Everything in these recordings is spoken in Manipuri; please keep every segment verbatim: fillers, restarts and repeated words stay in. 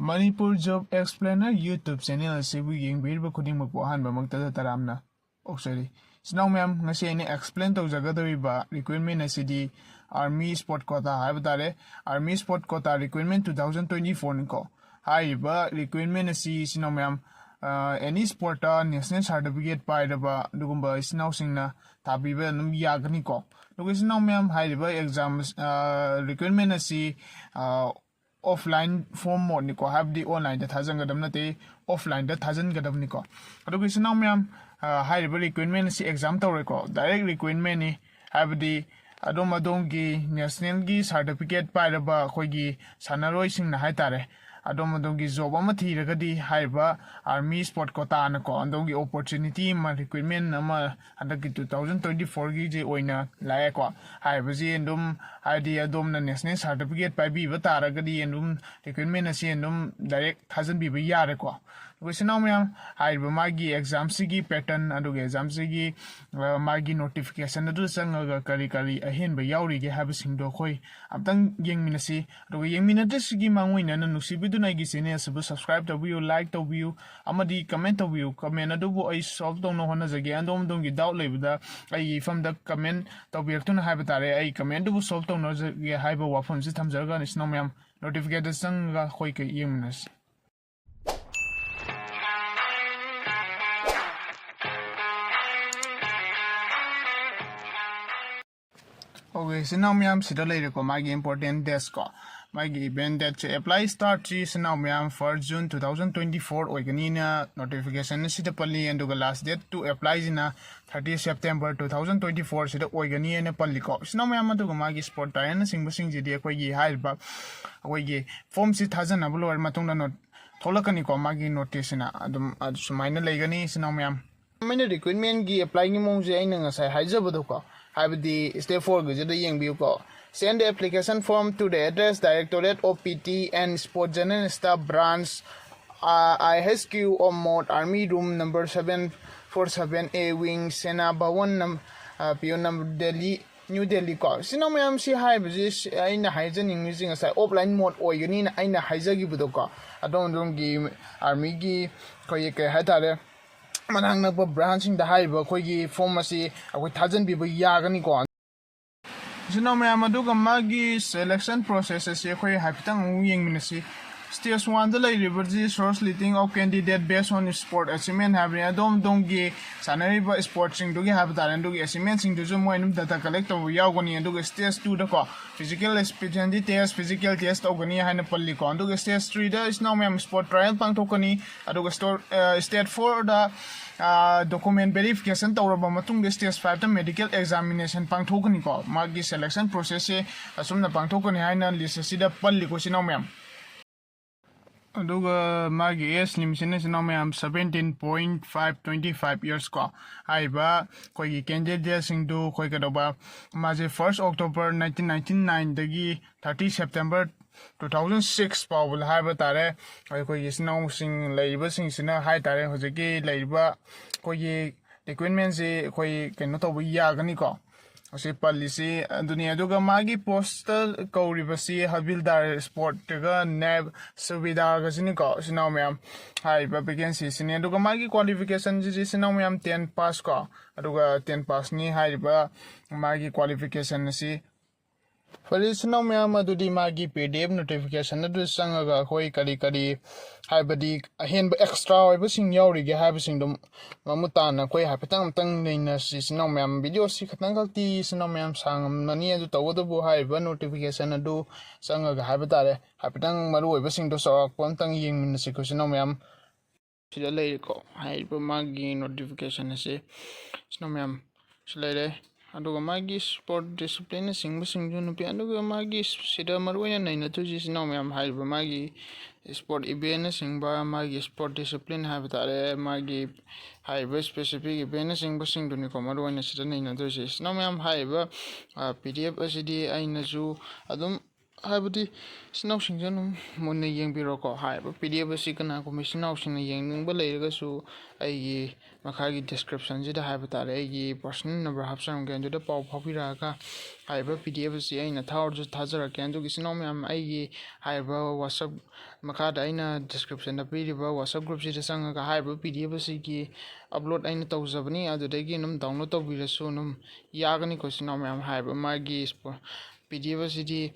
Manipur Job Explainer YouTube channel ꯑꯁꯤꯕꯨ ꯌꯦꯡꯕꯤꯔꯤꯕ ꯈꯨꯗꯤꯡꯃꯛꯄꯨ ꯑꯍꯥꯟꯕꯃꯛꯇꯗ ꯇꯔꯥꯝꯅ ꯑꯣꯛꯆꯔꯤ꯫ ꯏꯆꯤꯟ ꯏꯅꯥꯎ ꯃꯌꯥꯝ, ꯉꯁꯤ ꯑꯩꯅ explain ꯇꯧꯖꯒꯗꯧꯔꯤꯕ recruitment ꯑꯁꯤꯗꯤ Army Sport Quota ꯍꯥꯏꯕ ꯇꯥꯔꯦ꯫ Army Sport Quota recruitment two thousand twenty four ꯅꯤꯀꯣ꯫ ꯍꯥꯏꯔꯤꯕ recruitment ꯑꯁꯤ ꯏꯆꯤꯟ ꯏꯅꯥꯎ ꯃꯌꯥꯝ, ꯑ, any sportꯇ national certificate ꯄꯥꯏꯔꯕ ꯑꯗꯨꯒꯨꯝꯕ ꯏꯆꯤꯟ ꯏꯅꯥꯎꯁꯤꯡꯅ ꯊꯥꯕꯤꯕ ꯑꯗꯨꯝ ꯌꯥꯒꯅꯤꯀꯣ꯫ ꯑꯗꯨꯒ ꯏꯆꯤꯟ ꯏꯅꯥꯎ ꯃꯌꯥꯝ, ꯍꯥꯏꯔꯤꯕ exam, ꯑ, recruitment ꯑꯁꯤ, ꯑ, offline form modeꯅꯤꯀꯣ, ꯍꯥꯏꯕꯗꯤ onlineꯗ ꯊꯥꯖꯤꯟꯒꯗꯕ ꯅꯠꯇꯦ, offlineꯗ ꯊꯥꯖꯤꯟꯒꯗꯕꯅꯤꯀꯣ꯫ ꯑꯗꯨꯒ ꯏꯆꯤꯟ ꯏꯅꯥꯎ ꯃꯌꯥꯝ, ꯑ, ꯍꯥꯏꯔꯤꯕ recruitment ꯑꯁꯤ exam ꯇꯧꯔꯣꯏꯀꯣ, direct recruitmentꯅꯤ, ꯍꯥꯏꯕꯗꯤ ꯑꯗꯣꯝ ꯑꯗꯣꯝꯒꯤ nationalꯒꯤ certificate ꯄꯥꯏꯔꯕ ꯑꯩꯈꯣꯏꯒꯤ ꯁꯥꯟꯅꯔꯣꯏꯁꯤꯡꯅ ꯍꯥꯏꯇꯥꯔꯦ, ꯑꯗꯣꯝ ꯑꯗꯣꯝꯒꯤ job ꯑꯃ ꯊꯤꯔꯒꯗꯤ ꯍꯥꯏꯔꯤꯕ Army Sport Quotaꯅꯀꯣ, ꯑꯗꯣꯝꯒꯤ opportunity ꯑꯃ, recruitment ꯑꯃ ꯍꯟꯗꯛꯀꯤ two thousand twenty fourꯒꯤꯁꯦ ꯑꯣꯏꯅ ꯂꯥꯛꯑꯦꯀꯣ꯫ ꯍꯥꯏꯔꯤꯕꯁꯤ ꯑꯗꯨꯝ, ꯍꯥꯏꯗꯤ ꯑꯗꯣꯝꯅ national certificate ꯄꯥꯏꯕꯤꯕ ꯇꯥꯔꯒꯗꯤ ꯑꯗꯨꯝ recruitment ꯑꯁꯤ ꯑꯗꯨꯝ direct ꯊꯥꯖꯤꯟꯕꯤꯕ ꯌꯥꯔꯦꯀꯣ꯫ ꯑꯗꯨꯒ ꯏꯆꯤꯟ ꯏꯅꯥꯎ ꯃꯌꯥꯝ, ꯍꯥꯏꯔꯤꯕ ꯃꯥꯒꯤ examꯁꯤꯒꯤ pattern, ꯑꯗꯨꯒ examꯁꯤꯒꯤ, ꯑ, ꯃꯥꯒꯤ notification ꯑꯗꯨ ꯆꯪꯉꯒ ꯀꯔꯤ ꯀꯔꯤ ꯑꯍꯦꯟꯕ ꯌꯥꯎꯔꯤꯒꯦ ꯍꯥꯏꯕꯁꯤꯡꯗꯣ ꯑꯩꯈꯣꯏ ꯑꯝꯇꯪ ꯌꯦꯡꯃꯤꯟꯅꯁꯤ꯫ ꯑꯗꯨꯒ ꯌꯦꯡꯃꯤꯟꯅꯗ꯭ꯔꯤꯁꯤꯒꯤ ꯃꯥꯡꯑꯣꯏꯅꯅ ꯅꯨꯡꯁꯤꯕꯤꯗꯨꯅ ꯑꯩꯒꯤ channel ꯑꯁꯤꯕꯨ subscribe ꯇꯧꯕꯤꯌꯨ, like ꯇꯧꯕꯤꯌꯨ, ꯑꯃꯗꯤ comment ꯇꯧꯕꯤꯌꯨ꯫ Comment ꯑꯗꯨꯕꯨ ꯑꯩ solve ꯇꯧꯅ ꯍꯣꯠꯅꯖꯒꯦ꯫ ꯑꯗꯣꯝ ꯑꯗꯣꯝꯒꯤ doubt ꯂꯩꯕꯗ ꯑꯩꯒꯤ ꯏꯐꯝꯗ comment ꯇꯧꯕꯤꯔꯛꯇꯨꯅ ꯍꯥꯏꯕ ꯇꯥꯔꯦ꯫ ꯑꯩ comment ꯑꯗꯨꯕꯨ solve ꯇꯧꯅꯖꯒꯦ ꯍꯥꯏꯕ ꯋꯥꯐꯝꯁꯤ ꯊꯝꯖꯔꯒ, ꯏꯆꯤꯟ ꯏꯅꯥꯎ ꯃꯌꯥꯝ, notificationꯗ ꯆꯪꯉꯒ ꯑꯩꯈꯣꯏ ꯀꯩ ꯌꯦꯡꯃꯤꯟꯅꯁꯤ꯫ Okay, ꯏꯆꯤꯟ ꯏꯅꯥꯎ ꯃꯌꯥꯝ, ꯁꯤꯗ ꯂꯩꯔꯦꯀꯣ, ꯃꯥꯒꯤ important dates ꯀꯣ꯫ ꯃꯥꯒꯤ event dateꯁꯦ, apply startꯁꯤ ꯏꯆꯤꯟ ꯏꯅꯥꯎ ꯃꯌꯥꯝ first June two thousand twenty four ꯑꯣꯏꯒꯅꯤꯅ notification ꯑꯁꯤꯗ ꯄꯜꯂꯤ, ꯑꯗꯨꯒ last date to applyꯁꯤꯅ thirty September two thousand twenty four ꯁꯤꯗ ꯑꯣꯏꯒꯅꯤ ꯍꯥꯏꯅ ꯄꯜꯂꯤꯀꯣ꯫ ꯏꯆꯤꯟ ꯏꯅꯥꯎ ꯃꯌꯥꯝ, ꯑꯗꯨꯒ ꯃꯥꯒꯤ sport tire ꯅꯆꯤꯡꯕꯁꯤꯡꯁꯤꯗꯤ ꯑꯩꯈꯣꯏꯒꯤ ꯍꯥꯏꯔꯤꯕ, ꯑꯩꯈꯣꯏꯒꯤ formꯁꯤ ꯊꯥꯖꯅꯕ ꯂꯣꯏꯔ ꯃꯇꯨꯡꯗ ꯅꯣ-, ꯊꯣꯛꯂꯛꯀꯅꯤꯀꯣ, ꯃꯥꯒꯤ noticeꯁꯤꯅ꯫ ꯑꯗꯨꯝ, ꯑ, ꯁꯨꯃꯥꯏꯅ ꯂꯩꯒꯅꯤ, ꯏꯆꯤꯟ ꯏꯅꯥꯎ ꯃꯌꯥꯝ꯫ ꯑꯩꯅ recruitmentꯀꯤ applyꯒꯤ ꯃꯑꯣꯡꯁꯦ ꯑꯩꯅ ꯉꯁꯥꯏ ꯍꯥꯏꯖꯕꯗꯣꯀꯣ, ꯍꯥꯏꯕꯗꯤ step fourꯒꯤꯁꯤꯗ ꯌꯦꯡꯕꯤꯌꯨꯀꯣ꯫ Send the application form to the address: Directorate of P T and Sport, General Staff Branch, uh, I H Q, Omot, Army Room number seven four seven A Wing, Sena Bhawan, num-, uh, P O number, Delhi, new Delhi ꯀꯣ꯫ ꯏꯆꯤꯟ ꯏꯅꯥꯎ ꯃꯌꯥꯝ, ꯁꯤ ꯍꯥꯏꯔꯤꯕꯁꯤ ꯁꯤ ꯑꯩꯅ ꯍꯥꯏꯖꯅꯤꯡꯉꯤꯁꯤ ꯉꯁꯥꯏ ꯑꯣꯐꯂꯥꯏꯟ ꯃꯣꯗ ꯑꯣꯏꯒꯅꯤꯅ ꯑꯩꯅ ꯍꯥꯏꯖꯈꯤꯕꯗꯣ ꯀꯣ꯫ ꯑꯗꯣꯝ ꯑꯗꯣꯝꯒꯤ ꯑꯥꯔꯃꯤꯒꯤ ꯑꯩꯈꯣꯏꯒꯤ ꯀꯩ ꯍꯥꯏꯇꯥꯔꯦ, ꯃꯅꯥꯛ ꯅꯛꯄ ꯕ꯭ꯔꯥꯟꯁꯁꯤꯡꯗ ꯍꯥꯏꯔꯤꯕ ꯑꯩꯈꯣꯏꯒꯤ ꯐꯣꯝ ꯑꯁꯤ ꯑꯩꯈꯣꯏ ꯊꯥꯖꯤꯟꯕꯤꯕ ꯌꯥꯒꯅꯤꯀꯣ꯫ ꯏꯆꯤꯟ ꯏꯅꯥꯎ ꯃꯌꯥꯝ, ꯑꯗꯨꯒ ꯃꯥꯒꯤ ꯁꯦꯂꯦꯛꯁꯟ ꯄ꯭ꯔꯣꯁꯦꯁ ꯑꯁꯤ ꯑꯩꯈꯣꯏ ꯍꯥꯏꯐꯦꯠꯇꯪ ꯑꯃꯨꯛ ꯌꯦꯡꯃꯤꯟꯅꯁꯤ꯫ ꯁ꯭ꯇꯦꯖ ꯋꯥꯟꯗ ꯂꯩꯔꯤꯕꯁꯤ shortlisting of candidate based on sport achievement ꯍꯥꯏꯕꯅꯤ꯫ ꯑꯗꯣꯝ ꯑꯗꯣꯝꯒꯤ ꯁꯥꯟꯅꯔꯤꯕ ꯁ꯭ꯄꯣꯔꯠꯁꯤꯡꯗꯨꯒꯤ ꯍꯥꯏꯕ ꯇꯥꯔꯦ, ꯑꯗꯨꯒꯤ ꯑꯦꯆꯤꯞꯃꯦꯟꯁꯤꯡꯗꯨꯁꯨ ꯃꯣꯏ ꯑꯗꯨꯝ ꯗꯇꯥ ꯀꯂꯦꯛ ꯇꯧꯕ ꯌꯥꯎꯒꯅꯤ꯫ ꯑꯗꯨꯒ ꯁ꯭ꯇꯦꯖ ꯇꯨꯗꯀꯣ physical fitness test, physical test ꯇꯧꯒꯅꯤ ꯍꯥꯏꯅ ꯄꯜꯂꯤꯀꯣ꯫ ꯑꯗꯨꯒ ꯁ꯭ꯇꯦꯖ ꯊ꯭ꯔꯤꯗ ꯏꯆꯤꯟ ꯏꯅꯥꯎ ꯃꯌꯥꯝ ꯁ꯭ꯄꯣꯔꯠ ꯇ꯭ꯔꯥꯏꯌꯦꯜ ꯄꯥꯡꯊꯣꯛꯀꯅꯤ꯫ ꯑꯗꯨꯒ ꯁ꯭ꯇꯣꯔ ꯁ꯭ꯇꯦꯖ ꯐꯣꯔꯗ ꯗꯣꯀꯨꯃꯦꯟ ꯚꯦꯔꯤꯐꯤꯀꯦꯁꯟ ꯇꯧꯔꯕ ꯃꯇꯨꯡꯗ ꯁ꯭ꯇꯦꯖ ꯐꯥꯏꯚꯇ ꯃꯦꯗꯤꯀꯦꯜ ꯑꯦꯛꯖꯥꯃꯤꯅꯦꯁꯟ ꯄꯥꯡꯊꯣꯛꯀꯅꯤꯀꯣ꯫ ꯃꯥꯒꯤ ꯁꯦꯂꯦꯛꯁꯟ ꯄ꯭ꯔꯣꯁꯦꯁꯁꯦ ꯑꯁꯨꯝꯅ ꯄꯥꯡꯊꯣꯛꯀꯅꯤ ꯍꯥꯏꯅ ꯂꯤꯁ ꯑꯁꯤꯗ ꯄꯜꯂꯤꯀꯣ ꯏꯆꯤꯟ ꯏꯅꯥꯎ ꯃꯌꯥꯝ꯫ ꯑꯗꯨꯒ ꯃꯥꯒꯤ ꯑꯦꯖ ꯂꯤꯃꯤꯠꯁꯤꯅ ꯏꯆꯤꯟ ꯏꯅꯥꯎ ꯃꯌꯥꯝ seventeen point five twenty five years ꯀꯣ꯫ ꯍꯥꯏꯔꯤꯕ ꯑꯩꯈꯣꯏꯒꯤ ꯀꯦꯟꯗꯤꯗꯦꯠꯁꯤꯡꯗꯨ ꯑꯩꯈꯣꯏ ꯀꯩꯗꯧꯕ, ꯃꯥꯁꯦ first October nineteen ninety nineꯗꯒꯤ thirty September two thousand six ꯐꯥꯎꯕ ꯍꯥꯏꯕ ꯇꯥꯔꯦ꯫ ꯑꯩꯈꯣꯏꯒꯤ ꯏꯆꯤꯟ ꯏꯅꯥꯎꯁꯤꯡ ꯂꯩꯔꯤꯕꯁꯤꯡꯁꯤꯅ ꯍꯥꯏ ꯇꯥꯔꯦ, ꯍꯧꯖꯤꯛꯀꯤ ꯂꯩꯔꯤꯕ ꯑꯩꯈꯣꯏꯒꯤ ꯔꯤꯀ꯭ꯔꯨꯠꯃꯦꯟꯁꯤ ꯑꯩꯈꯣꯏ ꯀꯩꯅꯣ ꯇꯧꯕ ꯌꯥꯒꯅꯤꯀꯣ꯫ ꯑꯁꯤ ꯄꯜꯂꯤꯁꯤ ꯑꯗꯨꯅꯤ꯫ ꯑꯗꯨꯒ ꯃꯥꯒꯤ ꯄꯣꯁꯇ ꯀꯧꯔꯤꯕꯁꯤ ꯍꯕꯤꯜꯗꯥꯔ ꯁ꯭ꯄꯣꯔꯠꯇꯒ ꯅꯥꯏꯕ ꯁꯨꯕꯦꯗꯥꯔꯒꯁꯤꯅꯤꯀꯣ ꯏꯆꯤꯟ ꯏꯅꯥꯎ ꯃꯌꯥꯝ꯫ ꯍꯥꯏꯔꯤꯕ ꯚꯦꯀꯦꯟꯁꯤꯁꯤꯅꯤ꯫ ꯑꯗꯨꯒ ꯃꯥꯒꯤ ꯀ꯭ꯋꯥꯂꯤꯐꯤꯀꯦꯁꯟꯁꯤꯗꯤ ꯏꯆꯤꯟ ꯏꯅꯥꯎ ꯃꯌꯥꯝ ten pass ꯀꯣ꯫ ꯑꯗꯨꯒ ten passꯅꯤ ꯍꯥꯏꯔꯤꯕ ꯃꯥꯒꯤ ꯀ꯭ꯋꯥꯂꯤꯐꯤꯀꯦꯁꯟ ꯑꯁꯤ꯫ ꯐꯔꯦ ꯏꯆꯤꯟ ꯏꯅꯥꯎ ꯃꯌꯥꯝ, ꯑꯗꯨꯗꯤ ꯃꯥꯒꯤ ꯄꯤ ꯗꯤ ꯑꯦꯐ ꯅꯣꯇꯤꯐꯤꯀꯦꯁꯟ ꯑꯗꯨ ꯆꯪꯉꯒ ꯑꯩꯈꯣꯏ ꯀꯔꯤ ꯀꯔꯤ, ꯍꯥꯏꯕꯗꯤ ꯑꯍꯦꯟꯕ ꯑꯦꯛꯁꯇ꯭ꯔꯥ ꯑꯣꯏꯕꯁꯤꯡ ꯌꯥꯎꯔꯤꯒꯦ ꯍꯥꯏꯕꯁꯤꯡꯗꯨ ꯃꯃꯨꯠ ꯇꯥꯅ ꯑꯩꯈꯣꯏ ꯍꯥꯏꯐꯦꯠꯇꯪ ꯑꯃꯨꯛꯇꯪ ꯅꯩꯅꯁꯤ ꯏꯆꯤꯟ ꯏꯅꯥꯎ ꯃꯌꯥꯝ꯫ ꯚꯤꯗꯤꯑꯣꯁꯤ ꯈꯇꯪ ꯈꯛꯇꯤ ꯏꯆꯤꯟ ꯏꯅꯥꯎ ꯃꯌꯥꯝ ꯁꯥꯡꯉꯝꯃꯅꯤ, ꯑꯗꯨ ꯇꯧꯕꯇꯕꯨ ꯍꯥꯏꯔꯤꯕ ꯅꯣꯇꯤꯐꯤꯀꯦꯁꯟ ꯑꯗꯨ ꯆꯪꯉꯒ ꯍꯥꯏꯕ ꯇꯥꯔꯦ, ꯍꯥꯏꯐꯦꯠꯇꯪ ꯃꯔꯨ ꯑꯣꯏꯕꯁꯤꯡꯗꯣ ꯆꯥꯎꯔꯥꯛꯄ ꯑꯃꯇꯪ ꯌꯦꯡꯃꯤꯟꯅꯁꯤꯀꯣ ꯏꯆꯤꯟ ꯏꯅꯥꯎ ꯃꯌꯥꯝ꯫ ꯁꯤꯗ ꯂꯩꯔꯦꯀꯣ, ꯍꯥꯏꯔꯤꯕ ꯃꯥꯒꯤ ꯅꯣꯇꯤꯐꯤꯀꯦꯁꯟ ꯑꯁꯤ ꯏꯆꯤꯟ ꯏꯅꯥꯎ ꯃꯌꯥꯝ ꯁꯤ ꯂꯩꯔꯦ꯫ ꯑꯗꯨꯒ ꯃꯥꯒꯤ ꯁ꯭ꯄꯣꯔꯠ ꯗꯤꯁꯤꯄ꯭ꯂꯤꯟꯅꯆꯤꯡꯕꯁꯤꯡꯁꯨ ꯅꯨꯄꯤ, ꯑꯗꯨꯒ ꯃꯥꯒꯤ ꯁꯤꯗ ꯃꯔꯨꯑꯣꯏꯅ ꯅꯩꯅꯗꯣꯏꯁꯤ ꯏꯆꯤꯟ ꯏꯅꯥꯎ ꯃꯌꯥꯝ ꯍꯥꯏꯔꯤꯕ ꯃꯥꯒꯤ ꯁ꯭ꯄꯣꯔꯠ ꯏꯚꯦꯟꯅꯆꯤꯡꯕ, ꯃꯥꯒꯤ ꯁ꯭ꯄꯣꯔꯠ ꯗꯤꯁꯤꯄ꯭ꯂꯤꯟ ꯍꯥꯏꯕ ꯇꯥꯔꯦ, ꯃꯥꯒꯤ ꯍꯥꯏꯔꯤꯕ ꯁ꯭ꯄꯦꯁꯤꯐꯤꯛ ꯏꯚꯦꯟꯅꯆꯤꯡꯕꯁꯤꯡꯗꯨꯅꯤꯀꯣ ꯃꯔꯨꯑꯣꯏꯅ ꯁꯤꯗ ꯅꯩꯅꯗꯣꯏꯁꯦ ꯏꯆꯤꯟ ꯏꯅꯥꯎ ꯃꯌꯥꯝ꯫ ꯍꯥꯏꯔꯤꯕ ꯄꯤ ꯗꯤ ꯑꯦꯐ ꯑꯁꯤꯗꯤ ꯑꯩꯅꯁꯨ ꯑꯗꯨꯝ ꯍꯥꯏꯕꯗꯤ ꯏꯆꯤꯟ ꯏꯅꯥꯎꯁꯤꯡꯁꯨ ꯑꯗꯨꯝ ꯃꯨꯟꯅ ꯌꯦꯡꯕꯤꯔꯣꯀꯣ꯫ ꯍꯥꯏꯔꯤꯕ ꯄꯤ ꯗꯤ ꯑꯦꯐ ꯑꯁꯤ ꯀꯅꯥꯒꯨꯝꯕ ꯏꯆꯤꯟ ꯏꯅꯥꯎꯁꯤꯡꯅ ꯌꯦꯡꯅꯤꯡꯕ ꯂꯩꯔꯒꯁꯨ ꯑꯩꯒꯤ ꯃꯈꯥꯒꯤ ꯗꯤꯁꯀ꯭ꯔꯤꯞꯁꯟꯁꯤꯗ ꯍꯥꯏꯕ ꯇꯥꯔꯦ, ꯑꯩꯒꯤ ꯄꯔꯁꯣꯅꯦꯜ ꯅꯝꯕꯔ ꯍꯥꯞꯆꯔꯝꯒꯦ, ꯑꯗꯨꯗ ꯄꯥꯎ ꯐꯥꯎꯕꯤꯔꯛꯑꯒ ꯍꯥꯏꯔꯤꯕ ꯄꯤ ꯗꯤ ꯑꯦꯐ ꯑꯁꯤ ꯑꯩꯅ ꯊꯥꯔꯁꯨ ꯊꯥꯖꯔꯛꯀꯦ꯫ ꯑꯗꯨꯒ ꯏꯆꯤꯟ ꯏꯅꯥꯎ ꯃꯌꯥꯝ, ꯑꯩꯒꯤ ꯍꯥꯏꯔꯤꯕ ꯋꯥꯆꯞ ꯃꯈꯥꯗ ꯑꯩꯅ ꯗꯤꯁꯀ꯭ꯔꯤꯞꯁꯟꯗ ꯄꯤꯔꯤꯕ ꯋꯥꯆꯞ ꯒ꯭ꯔꯨꯞꯁꯤꯗ ꯆꯪꯉꯒ ꯍꯥꯏꯔꯤꯕ ꯄꯤ ꯗꯤ ꯑꯦꯐ ꯑꯁꯤꯒꯤ ꯑꯞꯂꯣꯗ ꯑꯩꯅ ꯇꯧꯖꯕꯅꯤ, ꯑꯗꯨꯗꯒꯤ ꯑꯗꯨꯝ ꯗꯥꯎꯟꯂꯣꯗ ꯇꯧꯕꯤꯔꯁꯨ ꯑꯗꯨꯝ ꯌꯥꯒꯅꯤꯀꯣ ꯏꯆꯤꯟ ꯏꯅꯥꯎ ꯃꯌꯥꯝ꯫ ꯍꯥꯏꯔꯤꯕ ꯃꯥꯒꯤ ꯄꯤ ꯗꯤ ꯑꯦꯐ ꯑꯁꯤꯗꯤ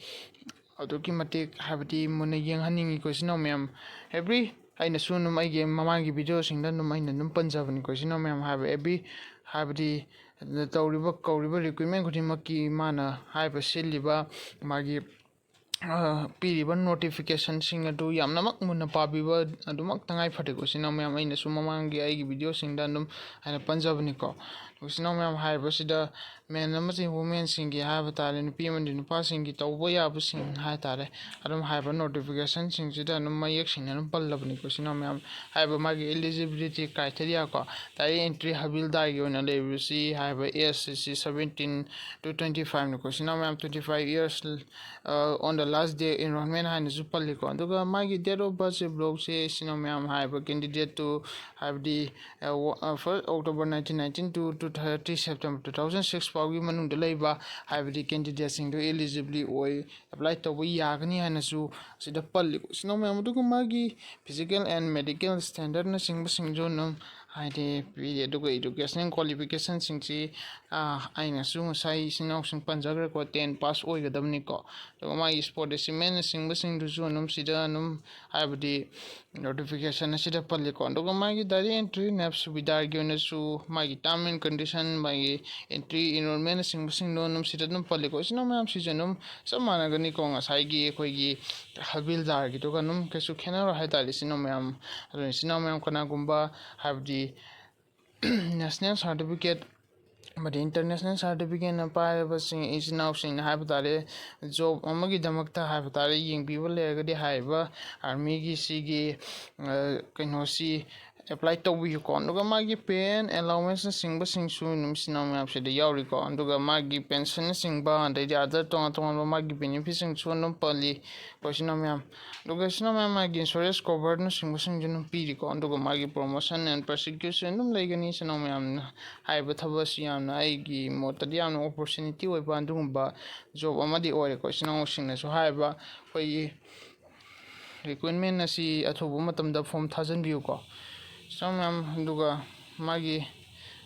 ꯑꯗꯨꯛꯀꯤ ꯃꯇꯤꯛ ꯍꯥꯏꯕꯗꯤ ꯃꯨꯟꯅ ꯌꯦꯡꯍꯟꯅꯤꯡꯉꯤꯀꯣ ꯏꯆꯤꯟ ꯏꯅꯥꯎ ꯃꯌꯥꯝ꯫ ꯑꯦꯕ꯭ꯔꯤ ꯑꯩꯅꯁꯨ ꯑꯗꯨꯝ ꯑꯩꯒꯤ ꯃꯃꯥꯡꯒꯤ ꯚꯤꯗꯤꯑꯣꯁꯤꯡꯗ ꯑꯗꯨꯝ ꯑꯩꯅ ꯑꯗꯨꯝ ꯄꯟꯖꯕꯅꯤꯀꯣ ꯏꯆꯤꯟ ꯏꯅꯥꯎ ꯃꯌꯥꯝ꯫ ꯍꯥꯏꯕ ꯑꯦꯕ꯭ꯔꯤ ꯍꯥꯏꯕꯗꯤ ꯇꯧꯔꯤꯕ ꯀꯧꯔꯤꯕ ꯔꯤꯀ꯭ꯔꯨꯏꯠꯃꯦꯟ ꯈꯨꯗꯤꯡꯃꯛꯀꯤ ꯃꯥꯅ ꯍꯥꯏꯕ ꯁꯤꯜꯂꯤꯕ ꯃꯥꯒꯤ ꯄꯤꯔꯤꯕ ꯅꯣꯇꯤꯐꯤꯀꯦꯁꯟꯁꯤꯡ ꯑꯗꯨ ꯌꯥꯝꯅꯃꯛ ꯃꯨꯟꯅ ꯄꯥꯕꯤꯕ ꯑꯗꯨꯃꯛ ꯇꯉꯥꯏ ꯐꯗꯦꯀꯣ ꯏꯆꯤꯟ ꯏꯅꯥꯎ ꯃꯌꯥꯝ꯫ ꯑꯩꯅꯁꯨ ꯃꯃꯥꯡꯒꯤ ꯑꯩꯒꯤ ꯚꯤꯗꯤꯑꯣꯁꯤꯡꯗ ꯑꯗꯨꯝ ꯑꯩꯅ ꯄꯟꯖꯕꯅꯤꯀꯣ꯫ ꯏꯆꯤꯟ ꯏꯅꯥꯎ ꯃꯌꯥꯝ, ꯍꯥꯏꯔꯤꯕꯁꯤꯗ ꯃꯦꯟ ꯑꯃꯗꯤ ꯋꯨꯃꯦꯟꯁꯤꯡꯒꯤ ꯍꯥꯏꯕ ꯇꯥꯔꯦ, ꯅꯨꯄꯤ ꯑꯃꯗꯤ ꯅꯨꯄꯥꯁꯤꯡꯒꯤ ꯇꯧꯕ ꯌꯥꯕꯁꯤꯡ ꯍꯥꯏ ꯇꯥꯔꯦ, ꯑꯗꯨꯝ ꯍꯥꯏꯔꯤꯕ ꯅꯣꯇꯤꯐꯤꯀꯦꯁꯟꯁꯤꯡꯁꯤꯗ ꯑꯗꯨꯝ ꯃꯌꯦꯛ ꯁꯦꯡꯅ ꯑꯗꯨꯝ ꯄꯜꯂꯕꯅꯤꯀꯣ ꯏꯆꯤꯟ ꯏꯅꯥꯎ ꯃꯌꯥꯝ꯫ ꯍꯥꯏꯔꯤꯕ ꯃꯥꯒꯤ eligibility criteria ꯀꯣ, ꯗꯥꯏꯔꯦꯛ ꯑꯦꯟꯇ꯭ꯔꯤ ꯍꯕꯤꯜꯗꯥꯔꯒꯤ ꯑꯣꯏꯅ ꯂꯩꯔꯤꯕꯁꯤ ꯍꯥꯏꯔꯤꯕ ꯑꯦꯖꯁꯤ seventeen to twenty five ꯅꯤꯀꯣ ꯏꯆꯤꯟ ꯏꯅꯥꯎ ꯃꯌꯥꯝ꯫ Twenty five years on the last day enrollment ꯍꯥꯏꯅꯁꯨ ꯄꯜꯂꯤꯀꯣ꯫ ꯑꯗꯨꯒ ꯃꯥꯒꯤ date of birth ꯁꯦ ꯕ꯭ꯂꯣꯛꯁꯦ ꯏꯆꯤꯟ ꯏꯅꯥꯎ ꯃꯌꯥꯝ ꯍꯥꯏꯔꯤꯕ candidate ꯇꯨ ꯍꯥꯏꯕꯗꯤ first October nineteen ninety to thirty September two thousand six ꯐꯥꯎꯒꯤ ꯃꯅꯨꯡꯗ ꯂꯩꯕ ꯍꯥꯏꯕꯗꯤ ꯀꯦꯟꯗꯤꯗꯦꯠꯁꯤꯡꯗꯨ eligible ꯑꯣꯏ, ꯑꯦꯄ꯭ꯂꯥꯏ ꯇꯧꯕ ꯌꯥꯒꯅꯤ ꯍꯥꯏꯅꯁꯨ ꯁꯤꯗ ꯄꯜꯂꯤꯀꯣ ꯏꯆꯤꯟ ꯏꯅꯥꯎ ꯃꯌꯥꯝ꯫ ꯑꯗꯨꯒ ꯃꯥꯒꯤ physical and medical standardꯅꯆꯤꯡꯕꯁꯤꯡꯁꯨ ꯑꯗꯨꯝ ꯍꯥꯏꯗꯤ ꯄꯤꯔꯤ꯫ ꯑꯗꯨꯒ educational qualificationꯁꯤꯡꯁꯤ ꯑꯩꯅꯁꯨ ꯉꯁꯥꯏ ꯏꯆꯤꯟ ꯏꯅꯥꯎꯁꯤꯡ ꯄꯟꯖꯈ꯭ꯔꯦꯀꯣ, ten pass ꯑꯣꯏꯒꯗꯕꯅꯤꯀꯣ꯫ ꯑꯗꯨꯒ ꯃꯥꯒꯤ sport achievementꯅꯆꯤꯡꯕꯁꯤꯡꯗꯨꯁꯨ ꯑꯗꯨꯝ ꯁꯤꯗ ꯑꯗꯨꯝ ꯍꯥꯏꯕꯗꯤ ꯅꯣꯇꯤꯐꯤꯀꯦꯁꯟ ꯑꯁꯤꯗ ꯄꯜꯂꯤꯀꯣ꯫ ꯑꯗꯨꯒ ꯃꯥꯒꯤ ꯗꯥꯏꯔꯦꯛ ꯑꯦꯟꯇ꯭ꯔꯤ ꯅꯦꯞ ꯁꯨꯕꯤꯗꯥꯔꯒꯤ ꯑꯣꯏꯅꯁꯨ ꯃꯥꯒꯤ term and condition, ꯃꯥꯒꯤ ꯑꯦꯟꯇ꯭ꯔꯤ, ꯏꯟꯔꯣꯜꯃꯦꯟꯅꯆꯤꯡꯕꯁꯤꯡꯗꯣ ꯑꯗꯨꯝ ꯁꯤꯗ ꯑꯗꯨꯝ ꯄꯜꯂꯤꯀꯣ ꯏꯆꯤꯟ ꯏꯅꯥꯎ ꯃꯌꯥꯝ꯫ ꯁꯤꯁꯨ ꯑꯗꯨꯝ ꯆꯞ ꯃꯥꯟꯅꯒꯅꯤꯀꯣ ꯉꯁꯥꯏꯒꯤ ꯑꯩꯈꯣꯏꯒꯤ ꯍꯕꯤꯜꯗꯥꯔꯒꯤꯗꯨꯒ ꯑꯗꯨꯝ ꯀꯩꯁꯨ ꯈꯦꯠꯅꯔꯣꯏ ꯍꯥꯏ ꯇꯥꯔꯦ ꯏꯆꯤꯟ ꯏꯅꯥꯎ ꯃꯌꯥꯝ꯫ ꯑꯗꯨꯅ ꯏꯆꯤꯟ ꯏꯅꯥꯎ ꯃꯌꯥꯝ ꯀꯅꯥꯒꯨꯝꯕ ꯍꯥꯏꯕꯗꯤ ꯅꯦꯁꯅꯦꯜ ꯁꯥꯔꯇꯤꯐꯤꯀꯦꯠ ꯑꯃꯗꯤ ꯏꯟꯇꯔꯅꯦꯁꯅꯦꯜ ꯁꯥꯔꯇꯤꯐꯤꯀꯦꯠꯅ ꯄꯥꯏꯔꯕꯁꯤꯡ ꯏꯆꯤꯟ ꯏꯅꯥꯎꯁꯤꯡꯅ ꯍꯥꯏꯕ ꯇꯥꯔꯦ, ꯖꯣꯕ ꯑꯃꯒꯤꯗꯃꯛꯇ ꯍꯥꯏꯕ ꯇꯥꯔꯦ, ꯌꯦꯡꯕꯤꯕ ꯂꯩꯔꯒꯗꯤ ꯍꯥꯏꯔꯤꯕ ꯑꯥꯔꯃꯤꯒꯤ ꯁꯤꯒꯤ ꯀꯩꯅꯣꯁꯤ ꯑꯦꯄ꯭ꯂꯥꯏ ꯇꯧꯕꯤꯌꯨꯀꯣ꯫ ꯑꯗꯨꯒ ꯃꯥꯒꯤ ꯄꯦ ꯑꯦꯟ ꯑꯦꯂꯥꯎꯋꯦꯟꯁꯅꯆꯤꯡꯕꯁꯤꯡꯁꯨ ꯑꯗꯨꯝ ꯏꯆꯤꯟ ꯏꯅꯥꯎ ꯃꯌꯥꯝꯁꯤꯗ ꯌꯥꯎꯔꯤꯀꯣ꯫ ꯑꯗꯨꯒ ꯃꯥꯒꯤ ꯄꯦꯟꯁꯟꯅꯆꯤꯡꯕ, ꯑꯗꯩꯗꯤ ꯑꯗꯔ ꯇꯣꯉꯥꯟ ꯇꯣꯉꯥꯟꯕ ꯃꯥꯒꯤ ꯕꯦꯅꯤꯐꯤꯠꯁꯤꯡꯁꯨ ꯑꯗꯨꯝ ꯄꯜꯂꯤ ꯀꯣ, ꯏꯆꯤꯟ ꯏꯅꯥꯎ ꯃꯌꯥꯝ꯫ ꯑꯗꯨꯒ ꯏꯆꯤꯟ ꯏꯅꯥꯎ ꯃꯌꯥꯝ, ꯃꯥꯒꯤ ꯏꯟꯁꯨꯔꯦꯟꯁ ꯀꯣꯚꯔꯅꯆꯤꯡꯕꯁꯤꯡꯁꯨ ꯑꯗꯨꯝ ꯄꯤꯔꯤꯀꯣ꯫ ꯑꯗꯨꯒ ꯃꯥꯒꯤ ꯄ꯭ꯔꯣꯃꯣꯁꯟ ꯑꯦꯟ ꯄ꯭ꯔꯣꯁꯤꯀ꯭ꯌꯨꯁꯟ ꯑꯗꯨꯝ ꯂꯩꯒꯅꯤ꯫ ꯏꯆꯤꯟ ꯏꯅꯥꯎ ꯃꯌꯥꯝꯅ ꯍꯥꯏꯔꯤꯕ ꯊꯕꯛ ꯑꯁꯤ ꯌꯥꯝꯅ, ꯑꯩꯒꯤ ꯃꯣꯠꯇꯗꯤ ꯌꯥꯝꯅ ꯑꯣꯄꯣꯔꯆꯨꯅꯤꯇꯤ ꯑꯣꯏꯕ ꯑꯗꯨꯒꯨꯝꯕ ꯖꯣꯕ ꯑꯃꯗꯤ ꯑꯣꯏꯔꯦꯀꯣ꯫ ꯏꯆꯤꯟ ꯏꯅꯥꯎꯁꯤꯡꯅꯁꯨ ꯍꯥꯏꯔꯤꯕ ꯑꯩꯈꯣꯏꯒꯤ ꯔꯤꯀ꯭ꯔꯨꯠꯃꯦꯟ ꯑꯁꯤ ꯑꯊꯨꯕ ꯃꯇꯝꯗ ꯐꯣꯝ ꯊꯥꯖꯤꯟꯕꯤꯌꯨꯀꯣ꯫ ꯏꯆꯤꯟ ꯏꯅꯥꯎ ꯃꯌꯥꯝ, ꯑꯗꯨꯒ ꯃꯥꯒꯤ,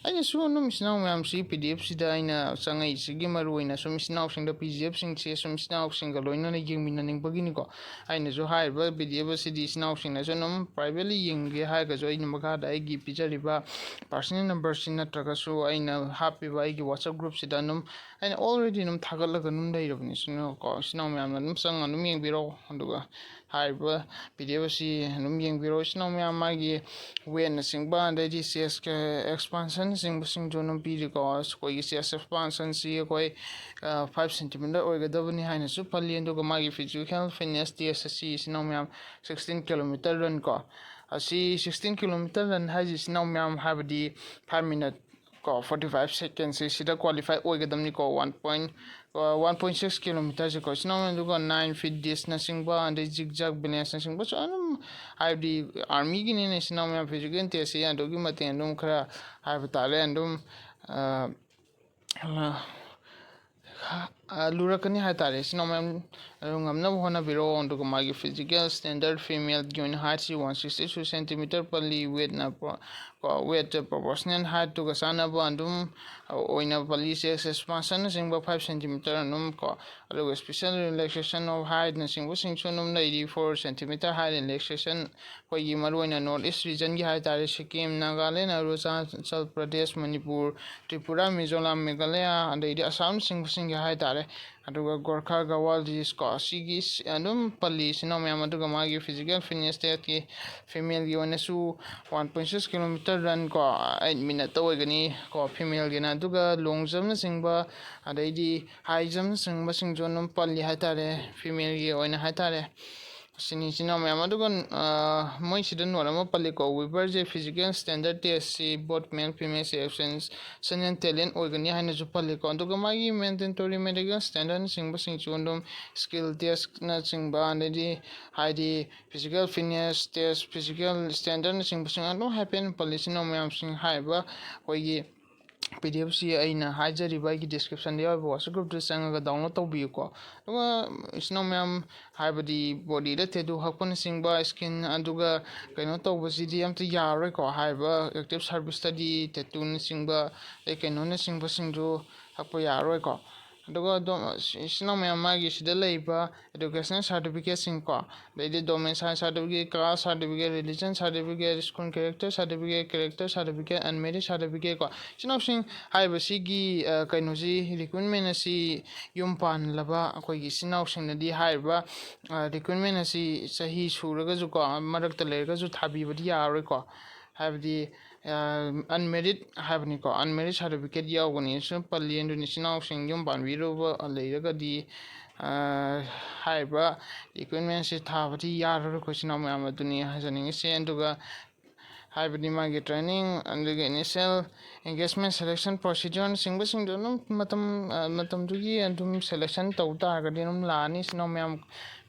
ꯑꯩꯅꯁꯨ ꯑꯗꯨꯝ ꯏꯆꯤꯟ ꯏꯅꯥꯎ ꯃꯌꯥꯝꯁꯤ ꯄꯤ ꯗꯤ ꯑꯦꯐꯁꯤꯗ ꯑꯩꯅ ꯆꯪꯉꯛꯏꯁꯤꯒꯤ ꯃꯔꯨ ꯑꯣꯏꯅ ꯁꯨꯝ ꯏꯆꯤꯟ ꯏꯅꯥꯎꯁꯤꯡꯗ ꯄꯤ ꯗꯤ ꯑꯦꯐꯁꯤꯡꯁꯦ ꯁꯨꯝ ꯏꯆꯤꯟ ꯏꯅꯥꯎꯁꯤꯡꯒ ꯂꯣꯏꯅꯅ ꯌꯦꯡꯃꯤꯟꯅꯅꯤꯡꯕꯒꯤꯅꯤꯀꯣ꯫ ꯑꯩꯅꯁꯨ ꯍꯥꯏꯔꯤꯕ ꯄꯤ ꯗꯤ ꯑꯦꯐ ꯑꯁꯤꯗꯤ ꯏꯆꯤꯟ ꯏꯅꯥꯎꯁꯤꯡꯅꯁꯨ ꯑꯗꯨꯝ ꯄ꯭ꯔꯥꯏꯚꯦꯠꯂꯤ ꯌꯦꯡꯒꯦ ꯍꯥꯏꯔꯒꯁꯨ ꯑꯩꯅ ꯃꯈꯥꯗ ꯑꯩꯒꯤ ꯄꯤꯖꯔꯤꯕ ꯄꯥꯔꯁꯣꯅꯦꯜ ꯅꯝꯕꯔꯁꯤ ꯅꯠꯇ꯭ꯔꯒꯁꯨ ꯑꯩꯅ ꯍꯥꯞꯄꯤꯕ ꯑꯩꯒꯤ ꯋꯥꯆꯞ ꯒ꯭ꯔꯨꯞꯁꯤꯗ ꯑꯗꯨꯝ ꯑꯩꯅ ꯑꯣꯜꯔꯦꯗꯤ ꯑꯗꯨꯝ ꯊꯥꯒꯠꯂꯒ ꯑꯗꯨꯝ ꯂꯩꯔꯕꯅꯤ꯫ ꯏꯆꯤꯟ ꯏꯅꯥꯎ ꯀꯣ, ꯏꯆꯤꯟ ꯏꯅꯥꯎ ꯃꯌꯥꯝꯅ ꯑꯗꯨꯝ ꯆꯪꯉ ꯑꯗꯨꯝ ꯌꯦꯡꯕꯤꯔꯣ꯫ ꯑꯗꯨꯒ ꯍꯥꯏꯔꯤꯕ ꯄꯤ ꯗꯤ ꯑꯦꯐ ꯑꯁꯤ ꯑꯗꯨꯝ ꯌꯦꯡꯕꯤꯔꯣ꯫ ꯏꯆꯤꯟ ꯏꯅꯥꯎ ꯃꯌꯥꯝ, ꯃꯥꯒꯤ ꯋꯦꯠꯅꯆꯤꯡꯕ, ꯑꯗꯩꯗꯤ ꯆꯦꯁ ꯑꯦꯛꯁꯄꯥꯟꯁꯟꯅꯆꯤꯡꯕꯁꯤꯡꯁꯨ ꯑꯗꯨꯝ ꯄꯤꯔꯤꯀꯣ꯫ ꯑꯩꯈꯣꯏꯒꯤ ꯆꯦꯁ ꯑꯦꯛꯁꯄꯥꯟꯁꯟꯁꯤ ꯑꯩꯈꯣꯏ ꯐꯥꯏꯚ ꯁꯦꯟꯇꯤꯃꯤꯇꯔ ꯑꯣꯏꯒꯗꯕꯅꯤ ꯍꯥꯏꯅꯁꯨ ꯄꯜꯂꯤ꯫ ꯑꯗꯨꯒ ꯃꯥꯒꯤ ꯐꯤꯖꯤꯀꯦꯜ ꯐꯤꯠꯅꯦꯁ ꯇꯦꯁ ꯑꯁꯤ ꯏꯆꯤꯟ ꯏꯅꯥꯎ ꯃꯌꯥꯝ ꯁꯤꯛꯁꯇꯤꯟ ꯀꯤꯂꯣꯃꯤꯇꯔ ꯔꯟ ꯀꯣ꯫ ꯑꯁꯤ ꯁꯤꯛꯁꯇꯤꯟ ꯀꯤꯂꯣꯃꯤꯇꯔ ꯔꯟ ꯍꯥꯏꯁꯤ ꯏꯆꯤꯟ ꯏꯅꯥꯎ ꯃꯌꯥꯝ ꯍꯥꯏꯕꯗꯤ ꯐꯥꯏꯚ ꯃꯤꯅꯠ ꯀꯣ, ꯐꯣꯔꯇꯤ ꯐꯥꯏꯚ ꯁꯦꯀꯦꯟꯁꯤ ꯁꯤꯗ ꯀ꯭ꯋꯥꯂꯤꯐꯥꯏ ꯑꯣꯏꯒꯗꯕꯅꯤꯀꯣ꯫ One point, one point six ꯀꯤꯂꯣꯃꯤꯇꯔꯁꯤꯀꯣ꯫ ꯏꯆꯤꯟ ꯏꯅꯥꯎ ꯃꯌꯥꯝ, ꯑꯗꯨꯒ ꯅꯥꯏꯟ ꯐꯤꯠ ꯗꯤꯁꯅꯆꯤꯡꯕ, ꯑꯗꯩ ꯖꯤꯛ ꯖꯥꯛ ꯕꯦꯂꯦꯟꯁꯅꯆꯤꯡꯕꯁꯨ ꯑꯗꯨꯝ, ꯍꯥꯏꯕꯗꯤ ꯑꯥꯔꯃꯤꯒꯤꯅꯤꯅ ꯏꯆꯤꯟ ꯏꯅꯥꯎ ꯃꯌꯥꯝ, ꯐꯤꯖꯤꯀꯦꯜ ꯇꯦꯁꯁꯤ ꯑꯗꯨꯛꯀꯤ ꯃꯇꯤꯛ ꯑꯗꯨꯝ ꯈꯔ ꯍꯥꯏꯕ ꯇꯥꯔꯦ ꯑꯗꯨꯝ, ꯑ, ꯑ, ꯑ, ꯂꯨꯔꯛꯀꯅꯤ ꯍꯥꯏ ꯇꯥꯔꯦ꯫ ꯏꯆꯤꯟ ꯏꯅꯥꯎ ꯃꯌꯥꯝ ꯑꯗꯨꯝ ꯉꯝꯅꯕ ꯍꯣꯠꯅꯕꯤꯔꯣ꯫ ꯑꯗꯨꯒ ꯃꯥꯒꯤ ꯐꯤꯖꯤꯀꯦꯜ ꯁ꯭ꯇꯦꯟꯗꯔꯠ ꯐꯤꯃꯦꯜꯒꯤ ꯑꯣꯏꯅ ꯍꯥꯏꯠꯁꯤ ꯋꯥꯟ ꯁꯤꯛꯁꯇꯤ ꯇꯨ ꯁꯦꯟꯇꯤꯃꯤꯇꯔ ꯄꯜꯂꯤ, ꯋꯦꯠꯅ ꯄ꯭ꯔꯣ-, ꯀꯣ, ꯋꯦꯠꯇ ꯄ꯭ꯔꯣꯄꯣꯔꯁꯅꯦꯜ ꯍꯥꯏꯠꯇꯨꯒ ꯆꯥꯟꯅꯕ ꯑꯗꯨꯝ ꯑꯣꯏꯅ ꯄꯜꯂꯤ꯫ ꯆꯦꯁ ꯑꯦꯛꯁꯄꯥꯟꯁꯟꯅꯆꯤꯡꯕ ꯐꯥꯏꯚ ꯁꯦꯟꯇꯤꯃꯤꯇꯔ ꯑꯗꯨꯝ ꯀꯣ, ꯑꯗꯨꯒ ꯁ꯭ꯄꯦꯁꯦꯜ ꯔꯤꯂꯦꯛꯁꯦꯁꯟ ꯑꯣꯐ ꯍꯥꯏꯠꯅꯆꯤꯡꯕꯁꯤꯡꯁꯨ ꯑꯗꯨꯝ ꯂꯩꯔꯤ꯫ ꯐꯣꯔ ꯁꯦꯟꯇꯤꯃꯤꯇꯔ ꯍꯥꯏꯠ ꯔꯤꯂꯦꯛꯁꯦꯁꯟ, ꯑꯩꯈꯣꯏꯒꯤ ꯃꯔꯨꯑꯣꯏꯅ ꯅꯣꯔꯠ ꯏꯁ ꯔꯤꯖꯟꯒꯤ ꯍꯥꯏ ꯇꯥꯔꯦ, ꯁꯤꯛꯀꯤꯝ, ꯅꯥꯒꯥꯂꯦꯟ, ꯑꯔꯨꯅꯥꯆꯜ ꯄ꯭ꯔꯗꯦꯁ, ꯃꯅꯤꯄꯨꯔ, ꯇ꯭ꯔꯤꯄꯨꯔꯥ, ꯃꯤꯖꯣꯔꯥꯝ, ꯃꯦꯘꯥꯂꯌꯥ, ꯑꯗꯩꯗꯤ ꯑꯁꯥꯝꯅꯆꯤꯡꯕꯁꯤꯡꯒꯤ ꯍꯥꯏ ꯇꯥꯔꯦ꯫ ꯑꯗꯨꯒ ꯒꯣꯔꯈꯥ ꯒꯋꯥꯜ ꯗꯤꯁꯀꯣ, ꯁꯤꯒꯤ ꯁꯤ-, ꯑꯗꯨꯝ ꯄꯜꯂꯤ ꯏꯆꯤꯟ ꯏꯅꯥꯎ ꯃꯌꯥꯝ꯫ ꯑꯗꯨꯒ ꯃꯥꯒꯤ ꯐꯤꯖꯤꯀꯦꯜ ꯐꯤꯠꯅꯦꯁ ꯇꯦꯁꯀꯤ ꯐꯤꯃꯦꯜꯒꯤ ꯑꯣꯏꯅꯁꯨ one point six kilometre run ꯀꯣ, ꯑꯩꯠ ꯃꯤꯅꯠꯇ ꯑꯣꯏꯒꯅꯤ ꯀꯣ ꯐꯤꯃꯦꯜꯒꯤꯅ꯫ ꯑꯗꯨꯒ ꯂꯣꯡ ꯖꯝꯅꯆꯤꯡꯕ, ꯑꯗꯩꯗꯤ ꯍꯥꯏ ꯖꯝꯅꯆꯤꯡꯕꯁꯤꯡꯁꯨ ꯑꯗꯨꯝ ꯄꯜꯂꯤ ꯍꯥꯏ ꯇꯥꯔꯦ, ꯐꯤꯃꯦꯜꯒꯤ ꯑꯣꯏꯅ ꯍꯥꯏ ꯇꯥꯔꯦ꯫ ꯁꯤꯅꯤ ꯏꯆꯤꯟ ꯏꯅꯥꯎ ꯃꯌꯥꯝ꯫ ꯑꯗꯨꯒ ꯃꯣꯏꯁꯤꯗ ꯅꯣꯠ ꯑꯃ ꯄꯜꯂꯤꯀꯣ, ꯋꯤꯕꯔꯁꯦ ꯐꯤꯖꯤꯀꯦꯜ ꯁ꯭ꯇꯦꯟꯗꯔꯠ ꯇꯦꯁꯁꯤ ꯕꯣꯠ ꯃꯦꯜ ꯐꯤꯃꯦꯜꯁꯦ ꯑꯦꯕꯁꯦꯟꯁ ꯁꯟ ꯑꯦꯟ ꯇꯦꯂꯦꯟ ꯑꯣꯏꯒꯅꯤ ꯍꯥꯏꯅꯁꯨ ꯄꯜꯂꯤꯀꯣ꯫ ꯑꯗꯨꯒ ꯃꯥꯒꯤ ꯃꯦꯟꯗꯦꯇꯣꯔꯤ ꯃꯦꯗꯤꯀꯦꯜ ꯁ꯭ꯇꯦꯟꯗꯔꯠꯅꯆꯤꯡꯕꯁꯤꯡꯁꯨ ꯑꯗꯨꯝ ꯁ꯭ꯀꯤꯜ ꯇꯦꯁꯅꯆꯤꯡꯕ, ꯑꯗꯩꯗꯤ ꯍꯥꯏꯗꯤ ꯐꯤꯖꯤꯀꯦꯜ ꯐꯤꯠꯅꯦꯁ ꯇꯦꯁ, ꯐꯤꯖꯤꯀꯦꯜ ꯁ꯭ꯇꯦꯟꯗꯔꯠꯅꯆꯤꯡꯕꯁꯤꯡ ꯑꯗꯨꯝ ꯍꯥꯏꯐꯦꯠ ꯄꯜꯂꯤ ꯏꯆꯤꯟ ꯏꯅꯥꯎ ꯃꯌꯥꯝꯁꯤꯡ꯫ ꯍꯥꯏꯔꯤꯕ ꯑꯩꯈꯣꯏꯒꯤ ꯄꯤ ꯗꯤ ꯑꯦꯐꯁꯤ ꯑꯩꯅ ꯍꯥꯏꯖꯔꯤꯕ ꯑꯩꯒꯤ ꯗꯤꯁꯀ꯭ꯔꯤꯞꯁꯟꯗ ꯌꯥꯎꯔꯤꯕ ꯋꯥꯆꯞ ꯒ꯭ꯔꯨꯞꯇꯨꯗ ꯆꯪꯉꯒ ꯗꯥꯎꯟꯂꯣꯗ ꯇꯧꯕꯤꯌꯨꯀꯣ꯫ ꯑꯗꯨꯒ ꯏꯆꯤꯟ ꯏꯅꯥꯎ ꯃꯌꯥꯝ, ꯍꯥꯏꯕꯗꯤ ꯕꯣꯗꯤꯗ ꯇꯦꯇꯨ ꯍꯛꯄꯅꯆꯤꯡꯕ, ꯁ꯭ꯀꯤꯟ ꯑꯗꯨꯒ ꯀꯩꯅꯣ ꯇꯧꯕꯁꯤꯗꯤ ꯑꯝꯇ ꯌꯥꯔꯔꯣꯏꯀꯣ꯫ ꯍꯥꯏꯔꯤꯕ ꯑꯦꯛꯇꯤꯞ ꯁꯥꯔꯚꯤꯁꯇꯗꯤ ꯇꯦꯇꯨꯅꯆꯤꯡꯕ ꯑꯗꯩ ꯀꯩꯅꯣꯅꯆꯤꯡꯕꯁꯤꯡꯗꯨ ꯍꯛꯄ ꯌꯥꯔꯔꯣꯏꯀꯣ꯫ ꯑꯗꯨꯒ ꯑꯗꯨꯝ ꯏꯆꯤꯟ ꯏꯅꯥꯎ ꯃꯌꯥꯝ, ꯃꯥꯒꯤ ꯁꯤꯗ ꯂꯩꯔꯤꯕ ꯏꯗꯨꯀꯦꯁꯅꯦꯜ ꯁꯥꯔꯇꯤꯐꯤꯀꯦꯠꯁꯤꯡꯀꯣ, ꯑꯗꯩꯗꯤ domicile certificate, caste certificate, religion certificate, school character certificate, character certificate, unmarried certificate ꯀꯣ꯫ ꯏꯆꯤꯟ ꯏꯅꯥꯎꯁꯤꯡ ꯍꯥꯏꯔꯤꯕꯁꯤꯒꯤ, ꯑ, ꯀꯩꯅꯣꯁꯤ, ꯔꯤꯀ꯭ꯔꯨꯏꯠꯃꯦꯟ ꯑꯁꯤ ꯌꯨꯝ ꯄꯥꯟꯂꯕ ꯑꯩꯈꯣꯏꯒꯤ ꯏꯆꯤꯟ ꯏꯅꯥꯎꯁꯤꯡꯅꯗꯤ ꯍꯥꯏꯔꯤꯕ, ꯑ, ꯔꯤꯀ꯭ꯔꯨꯏꯠꯃꯦꯟ ꯑꯁꯤ ꯆꯍꯤ ꯁꯨꯔꯒꯁꯨꯀꯣ, ꯃꯔꯛꯇ ꯂꯩꯔꯒꯁꯨ ꯊꯥꯕꯤꯕꯗꯤ ꯌꯥꯔꯔꯣꯏꯀꯣ꯫ ꯍꯥꯏꯕꯗꯤ, ꯑ, ꯑꯟꯃꯦꯔꯤꯠ ꯍꯥꯏꯕꯅꯤꯀꯣ, ꯑꯟꯃꯦꯔꯤꯠ ꯁꯥꯔꯇꯤꯐꯤꯀꯦꯠ ꯌꯥꯎꯒꯅꯤ꯫ ꯁꯨꯝ ꯄꯜꯂꯤ ꯑꯗꯨꯅ ꯏꯆꯤꯟ ꯏꯅꯥꯎꯁꯤꯡ ꯌꯨꯝ ꯄꯥꯟꯕꯤꯔꯨꯕ ꯂꯩꯔꯒꯗꯤ, ꯑ, ꯍꯥꯏꯔꯤꯕ ꯔꯤꯀ꯭ꯔꯨꯏꯠꯃꯦꯟꯁꯤ ꯊꯥꯕꯗꯤ ꯌꯥꯔꯔꯣꯏꯀꯣ ꯏꯆꯤꯟ ꯏꯅꯥꯎ ꯃꯌꯥꯝ ꯑꯗꯨꯅꯤ ꯍꯥꯏꯖꯅꯤꯡꯉꯤꯁꯦ꯫ ꯑꯗꯨꯒ ꯍꯥꯏꯕꯗꯤ ꯃꯥꯒꯤ ꯇ꯭ꯔꯦꯅꯤꯡ, ꯑꯗꯨꯒ ꯏꯅꯤꯁꯤꯌꯦꯜ ꯑꯦꯡꯒꯦꯖꯃꯦꯟ, ꯁꯦꯂꯦꯛꯁꯟ ꯄ꯭ꯔꯣꯁꯤꯗ꯭ꯌꯨꯔꯅꯆꯤꯡꯕꯁꯤꯡꯗꯣ ꯑꯗꯨꯝ ꯃꯇꯝ, ꯑ, ꯃꯇꯝꯗꯨꯒꯤ ꯑꯗꯨꯝ ꯁꯦꯂꯦꯛꯁꯟ ꯇꯧ ꯇꯥꯔꯒꯗꯤ ꯑꯗꯨꯝ ꯂꯥꯛꯑꯅꯤ꯫ ꯏꯆꯤꯟ ꯏꯅꯥꯎ ꯃꯌꯥꯝ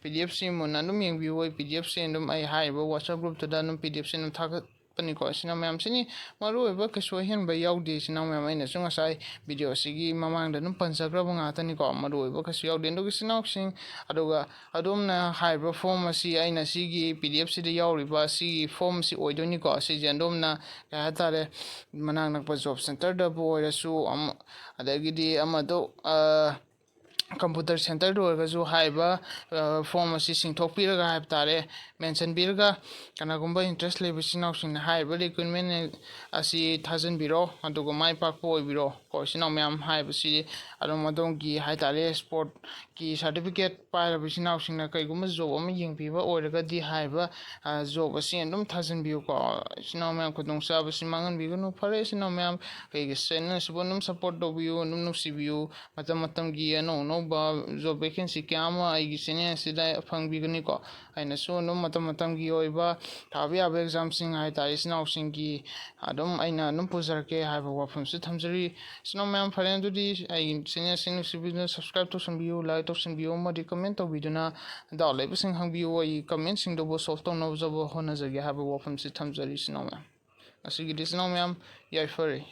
ꯄꯤ ꯗꯤ ꯑꯦꯐꯁꯤ ꯃꯨꯟꯅ ꯑꯗꯨꯝ ꯌꯦꯡꯕꯤꯌꯨ꯫ ꯑꯩ ꯄꯤ ꯗꯤ ꯑꯦꯐꯁꯤ ꯑꯗꯨꯝ ꯑꯩ ꯍꯥꯏꯔꯤꯕ ꯋꯥꯆꯞ ꯒ꯭ꯔꯨꯞꯇꯨꯗ ꯑꯗꯨꯝ ꯄꯤ ꯗꯤ ꯑꯦꯐꯁꯤ ꯑꯗꯨꯝ ꯊꯥꯒꯠ ꯄꯅꯤꯀꯣ꯫ ꯏꯆꯤꯟ ꯏꯅꯥꯎ ꯃꯌꯥꯝꯁꯤꯅꯤ ꯃꯔꯨ ꯑꯣꯏꯕ ꯀꯩꯁꯨ ꯑꯍꯦꯟꯕ ꯌꯥꯎꯗꯦ꯫ ꯏꯆꯤꯟ ꯏꯅꯥꯎ ꯃꯌꯥꯝ, ꯑꯩꯅꯁꯨ ꯉꯁꯥꯏ ꯚꯤꯗꯤꯑꯣ ꯑꯁꯤꯒꯤ ꯃꯃꯥꯡꯗ ꯑꯗꯨꯝ ꯄꯟꯖꯈ꯭ꯔꯕ ꯉꯥꯛꯇꯅꯤꯀꯣ, ꯃꯔꯨ ꯑꯣꯏꯕ ꯀꯩꯁꯨ ꯌꯥꯎꯗꯦ꯫ ꯑꯗꯨꯒ ꯏꯆꯤꯟ ꯏꯅꯥꯎꯁꯤꯡ, ꯑꯗꯨꯒ ꯑꯗꯣꯝꯅ ꯍꯥꯏꯔꯤꯕ ꯐꯣꯝ ꯑꯁꯤ, ꯑꯩꯅ ꯁꯤꯒꯤ ꯄꯤ ꯗꯤ ꯑꯦꯐꯁꯤꯗ ꯌꯥꯎꯔꯤꯕ ꯁꯤꯒꯤ ꯐꯣꯝ ꯑꯁꯤ ꯑꯣꯏꯗꯣꯏꯅꯤꯀꯣ꯫ ꯁꯤꯁꯦ ꯑꯗꯣꯝꯅ ꯀꯩ ꯍꯥꯏꯇꯥꯔꯦ, ꯃꯅꯥꯛ ꯅꯛꯄ ꯖꯣꯕ ꯁꯦꯟꯇꯔꯗꯕꯨ ꯑꯣꯏꯔꯁꯨ, ꯑꯃ-, ꯑꯗꯒꯤꯗꯤ ꯑꯃꯗꯣ, ꯑ, ꯀꯝꯄ꯭ꯌꯨꯇꯔ ꯁꯦꯟꯇꯔꯗ ꯑꯣꯏꯔꯒꯁꯨ ꯍꯥꯏꯔꯤꯕ, ꯑ, ꯐꯣꯝ ꯑꯁꯤ ꯆꯤꯡꯊꯣꯛꯄꯤꯔꯒ ꯍꯥꯏꯕ ꯇꯥꯔꯦ, ꯃꯦꯟꯁꯤꯟꯕꯤꯔꯒ, ꯀꯅꯥꯒꯨꯝꯕ ꯏꯟꯇꯔꯦꯁ ꯂꯩꯕ ꯏꯆꯤꯟ ꯏꯅꯥꯎꯁꯤꯡꯅ ꯍꯥꯏꯔꯤꯕ ꯔꯤꯀ꯭ꯔꯨꯏꯠꯃꯦꯟ ꯑꯁꯤ ꯊꯥꯖꯤꯟꯕꯤꯔꯣ, ꯑꯗꯨꯒ ꯃꯥꯏ ꯄꯥꯛꯄ ꯑꯣꯏꯕꯤꯔꯣ ꯀꯣ꯫ ꯍꯣꯏ, ꯏꯆꯤꯟ ꯏꯅꯥꯎ ꯃꯌꯥꯝ, ꯍꯥꯏꯕꯁꯤ ꯑꯗꯨꯝ ꯑꯗꯣꯝꯒꯤ ꯍꯥꯏ ꯇꯥꯔꯦ, ꯁ꯭ꯄꯣꯔꯠꯀꯤ ꯁꯥꯔꯇꯤꯐꯤꯀꯦꯠ ꯄꯥꯏꯔꯕ ꯏꯆꯤꯟ ꯏꯅꯥꯎꯁꯤꯡꯅ ꯀꯩꯒꯨꯝꯕ ꯖꯣꯕ ꯑꯃ ꯌꯦꯡꯕꯤꯕ ꯑꯣꯏꯔꯒꯗꯤ, ꯍꯥꯏꯔꯤꯕ ꯖꯣꯕ ꯑꯁꯤ ꯑꯗꯨꯝ ꯊꯥꯖꯤꯟꯕꯤꯌꯨꯀꯣ꯫ ꯏꯆꯤꯟ ꯏꯅꯥꯎ ꯃꯌꯥꯝ, ꯈꯨꯗꯣꯡꯆꯥꯕꯁꯤ ꯃꯥꯡꯍꯟꯕꯤꯒꯅꯨ꯫ ꯐꯔꯦ, ꯏꯆꯤꯟ ꯏꯅꯥꯎ ꯃꯌꯥꯝ, ꯑꯩꯒꯤ ꯆꯦꯅꯦꯜꯁꯤꯕꯨ ꯑꯗꯨꯝ ꯁꯞꯄꯣꯔꯠ ꯇꯧꯕꯤꯌꯨ, ꯑꯗꯨꯝ ꯅꯨꯡꯁꯤꯕꯤꯌꯨ꯫ ꯃꯇꯝ ꯃꯇꯝꯒꯤ ꯑꯅꯧ ꯑꯅꯧꯕ ꯖꯣꯕ ꯚꯦꯀꯦꯟꯁꯤ ꯀꯌꯥ ꯑꯃ ꯑꯩꯒꯤ ꯆꯦꯅꯦꯜꯁꯤꯗ ꯐꯪꯕꯤꯒꯅꯤꯀꯣ꯫ ꯑꯩꯅꯁꯨ ꯑꯗꯨꯝ ꯃꯇꯝ ꯃꯇꯝꯒꯤ ꯑꯣꯏꯕ ꯊꯥꯕ ꯌꯥꯕ ꯑꯦꯛꯖꯥꯝꯁꯤꯡ ꯍꯥꯏ ꯇꯥꯔꯦ, ꯏꯆꯤꯟ ꯏꯅꯥꯎꯁꯤꯡꯒꯤ ꯑꯗꯨꯝ ꯑꯩꯅ ꯑꯗꯨꯝ ꯄꯨꯖꯔꯛꯀꯦ ꯍꯥꯏꯕ ꯋꯥꯐꯝꯁꯤ ꯊꯝꯖꯔꯤ꯫ ꯏꯆꯤꯟ ꯏꯅꯥꯎ ꯃꯌꯥꯝ, ꯐꯔꯦ, ꯑꯗꯨꯗꯤ ꯑꯩꯒꯤ ꯆꯦꯅꯦꯜꯁꯤ ꯅꯨꯡꯁꯤꯕꯤꯗꯨꯅ ꯁꯕꯁꯀ꯭ꯔꯥꯏꯕ ꯇꯧꯁꯟꯕꯤꯌꯨ, ꯂꯥꯏꯛ ꯇꯧꯁꯟꯕꯤꯌꯨ, ꯑꯃꯗꯤ ꯀꯃꯦꯟ ꯇꯧꯕꯤꯗꯨꯅ ꯗꯥꯎꯠ ꯂꯩꯕꯁꯤꯡ ꯍꯪꯕꯤꯌꯨ꯫ ꯑꯩ ꯀꯃꯦꯟꯁꯤꯡꯗꯨꯕꯨ ꯁꯣꯜꯕ ꯇꯧꯅꯖꯕ ꯍꯣꯠꯅꯖꯒꯦ ꯍꯥꯏꯕ ꯋꯥꯐꯝꯁꯤ ꯊꯝꯖꯔꯤ, ꯏꯆꯤꯟ ꯏꯅꯥꯎ ꯃꯌꯥꯝ꯫ ꯉꯁꯤꯒꯤꯗꯤ, ꯏꯆꯤꯟ ꯏꯅꯥꯎ ꯃꯌꯥꯝ, ꯌꯥꯏꯐꯔꯦ꯫